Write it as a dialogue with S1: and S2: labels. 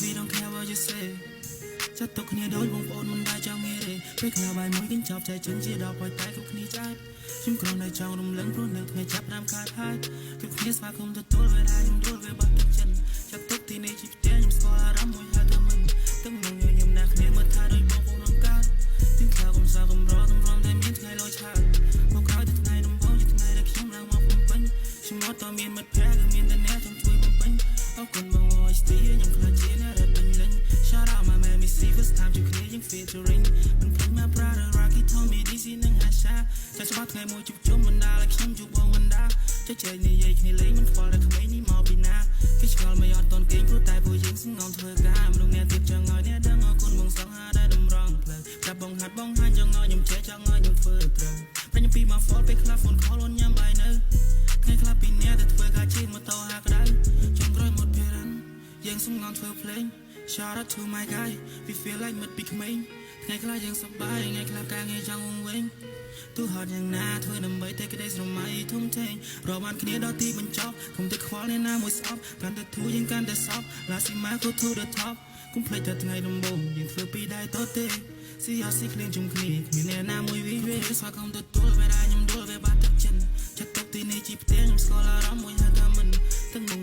S1: We don't care what you say. ចាត់ទុកគ្នាដូចបងប្អូនមិនដែលចង់ងាយទេពេលខ្លះបាយមួយកញ្ចប់ចែកជើងជាដល់ឲ្យតែគ្រប់គ្នាចែកខ្ញុំគ្រាន់តែចង់រំលឹងព្រោះនៅថ្ងៃចាប់ដើមខាតហើយគ្រប់គ្នាស្វាគមន៍ទទួលវេលាខ្ញុំដួលវាបាត់ទឹកចិត្តចាត់ទុកទីនេះជាផ្ទះខ្ញុំស្គាល់អារម្មណ៍មួយហៅថាមិនទឹកមុខញញឹមណាគ្នាមើលថាដូចបងប្អូនក្នុងកើតទីខ្លះកំសៅកំរតម្រាំតែមានថ្ងៃលយឆាតមកក្រោយទៅថ្ងៃដំបូងជាថ្ងៃដែលខ្ញុំឡើងមកភ្នំពេញខ្ញុំអត់តមានមិត្តភក្តិគឺមានតែអ្នកចង់ជួយបំពេញអរគុណបង OST ខ្ញុំខ្លាចជាអ្នករត់ពេញលេញ Shout out my man Missy, first time ជួបគ្នាយើង featuring មិនភ្លេច my brother Rocky, Tommy, DC និង Hasha ចាច្បាស់ថ្ងៃមួយជួបជុំបណ្ដាលឲ្យខ្ញុំជួបបងបណ្ដាចែកចែកនិយាយគ្នាលេងមិនខ្វល់តែក្មេងនេះមកពីណាគេឆ្ងល់មិនអត់តន់គេងព្រោះតែពួកយើងសងំធ្វើការមនុស្សអ្នកទៀតចង់ឲ្យអ្នកដឹងអរគុណបងសង្ហាដែលតម្រង់ផ្លូវប្រាប់បងហាត់បងហាញចង់ឲ្យខ្ញុំចេះចង់ឲ្យខ្ញុំធ្វើត្រូវប្រាញ់ពីមក fall ពេលខ្លះ phone call អូនញ៉ាំបាយនៅថ្ងៃខ្លះពីអ្នកទៅធ្វើការជិះម៉ូតូហាក្តៅចុងក្រោយមក parent យើងសំងំធ្វើភ្លេង Shout out to my guy, we feel like មិត្តពីក្មេងថ្ងៃខ្លះយើងសប្បាយថ្ងៃខ្លះការងារចង់វង្វេងទោះហត់យ៉ាងណាធ្វើដើម្បីតែក្តីស្រមៃធំធេងរកបានគ្នាដល់ទីបញ្ចប់កុំទៅខ្វល់អ្នកណាមួយស្អប់កាន់តែធូរយើងកាន់តែសប់ ឡាស៊ីម៉ា go to the top កុំភ្លេចតែថ្ងៃដំបូងយើងធ្វើពីដៃតទេស៊ីអត់ស៊ីគ្លៀងជុំគ្នាគ្មានអ្នកណាមួយវិវេស្វាគមន៍ទទួលវេលាខ្ញុំដួលវាបាត់ទឹកចិត្តចាត់ទុកទីនេះជាផ្ទះខ្ញុំស្គាល់អារម្មណ៍មួយហៅថាមិនទឹកមុខ